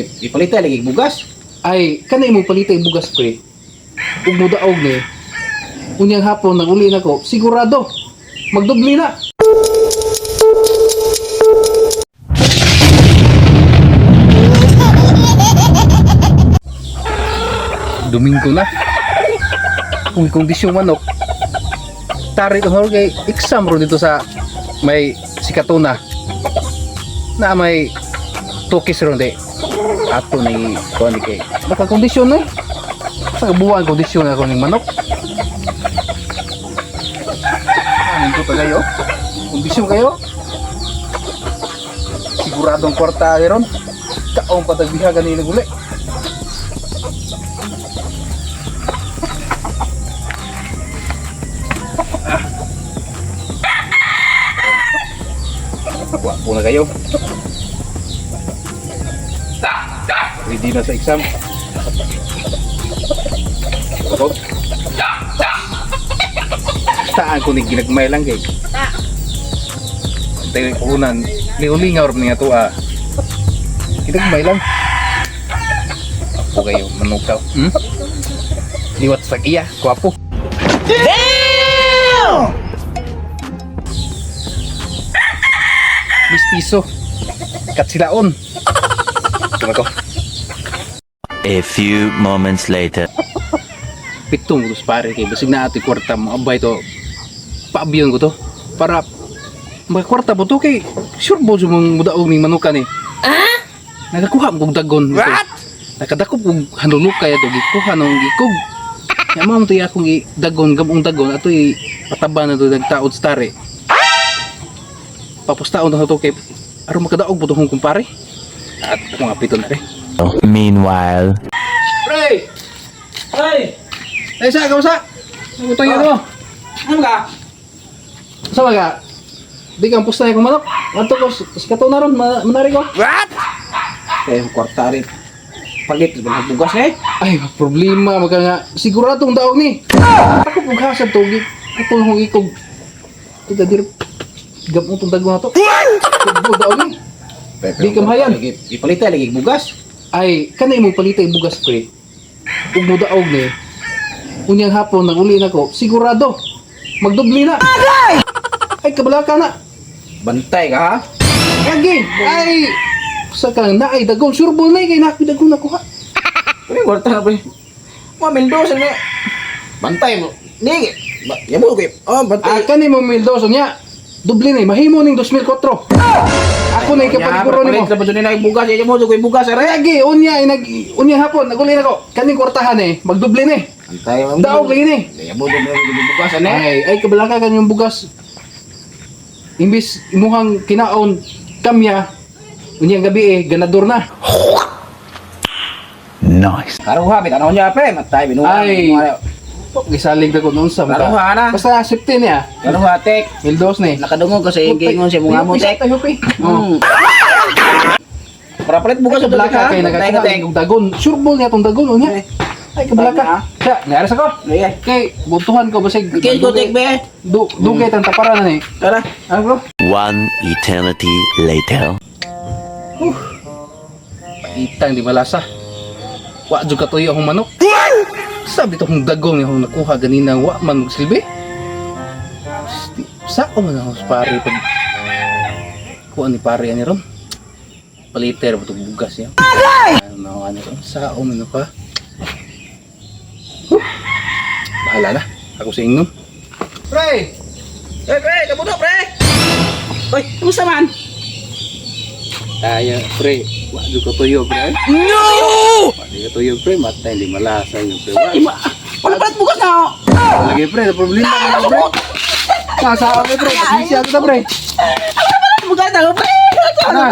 Ipalita lagi bugas. Ay, kanay mo palitay bugas pre. Ug mudaog ni. Unyang hapon naguli nako, sigurado magdubli na. Domingo na. Kung kondisyon manok, tari ko kay exam ro dito sa may Sikatuna. Na may tukis ron di ato ni kuan ni kay baka kondisyon eh sa kabuuan kondisyon ako ning manok. Amin ko kayo, kondisyon kayo, siguradong kwarta ron kaong patagbiha gani naguli. Wapo na kayo. Ready na sa exam. Ako. Saan ko ni ginagmay lang kay. Tayo puhunan. Liulingaw rin nga to ah. Ginagmay lang. Ako kayo manukaw. Liwat sa iya, kwapo. Damn! Mistiso. Katsilaon. Tumako. A few moments later. Pitong ko pare kay basig na ato kwarta mo abay to, paabyon ko to para makakwarta po to kay sure bo sa mong mudaog ning manukan eh. Ah? Nakakuha mo kog dagon. What? Nakadakop og hanulukay ato, gikuha nung gikog. Ya mao to akong i dagon gamong dagon ato i pataba na to nagtaod sa tare. Papustaon na to kay aron makadaog po to kong kumpare. At mga pito na rin. Meanwhile. Pre! Ay, Ay, sa, kamusta? Nagutang yan mo. ano ka? Sa mga, di kang pusta akong manok. Ato ko, sa na ron, manari ko. What? Eh, kwarta rin. Palit ba bugas eh? Ay, problema, magka nga, siguradong daog ni. Ako pong hasad to, ako lang kong ikog. Ito, dir, gamong itong dago na to. Ito, daog ni. Di ka mahayan. Ipalita lagi bugas. Ay, kanay mo palitay bugas, pre. Ug mudaog ni. Unyang hapon, naguli na ko, sigurado, magdubli na. Ay, kabalaka na. Bantay ka ha? Agi! Ay! Sa kang naay dagon, sure ball na eh, kay naay dagon ako ha. Pre, kwarta na pre. Mga Mendoza na. Bantay mo. Ni, yabo ko. Oh, Ah, bantay. kani mo Mendoza niya. Doble na eh, mahimo ning 2004. Ako na ikapaliguro nimo. Palit na ba dyan na bugas? Yabo ko bugas are. Agi, unya ay nag unya hapon naguli na ko. Kaning kwartahan eh, magdoble na eh. Bantay mo. Daog lagi ni. Yabo ko bugas ane. Ay, ay kabalaka kan yung bugas. Imbis imuhang kinaon kamya, unyang gabi eh, ganador na. Nice. Karuha, bitanaw niya pre. Matay, binuha. Ay. Gisalig na ko noon sa mga. Karuha na. Basta 15 niya. Karuha, tek. Mildos na eh. Nakadungog ko sa iyong gingon sa mga mo, tek. Ay, hupi. Oh. Para palit bugas sa Kabalaka kay Bantay ka, nagakuha tek. og dagon. Sure ball niya tong dagon unya. Ay, kabalaka. Siya, naaras ako. Sige. Kay butuhan ko basig. Okay, go tek be. Du dugay tang taparan na ni. Tara. Ano bro? One eternity later. Itang di malasa. Wa jud katuyo akong manok. Sabi to kong dagong akong nakuha ganina wa man magsilbi. Sa man ako sa pare pag kuha ni pare ani ron. Paliter ba itong bugas niya? Ano na ako ani ron? Sa man ako ha? Huh. Bahala na. Ako sa ingon. Pre! Eh, pre, kabuto, pre. Oy, kumusta man? Kaya, pre. Wa jud katuyo pre. No! Wa jud katuyo pre. Matay hindi malasa yun pre. Wa Ay, ma wala palit bugas na. oh. Lagi pre, problema ka na pre. Nasa ako pre, pasensya ka na pre. Wala palit bugas na, pre. Na.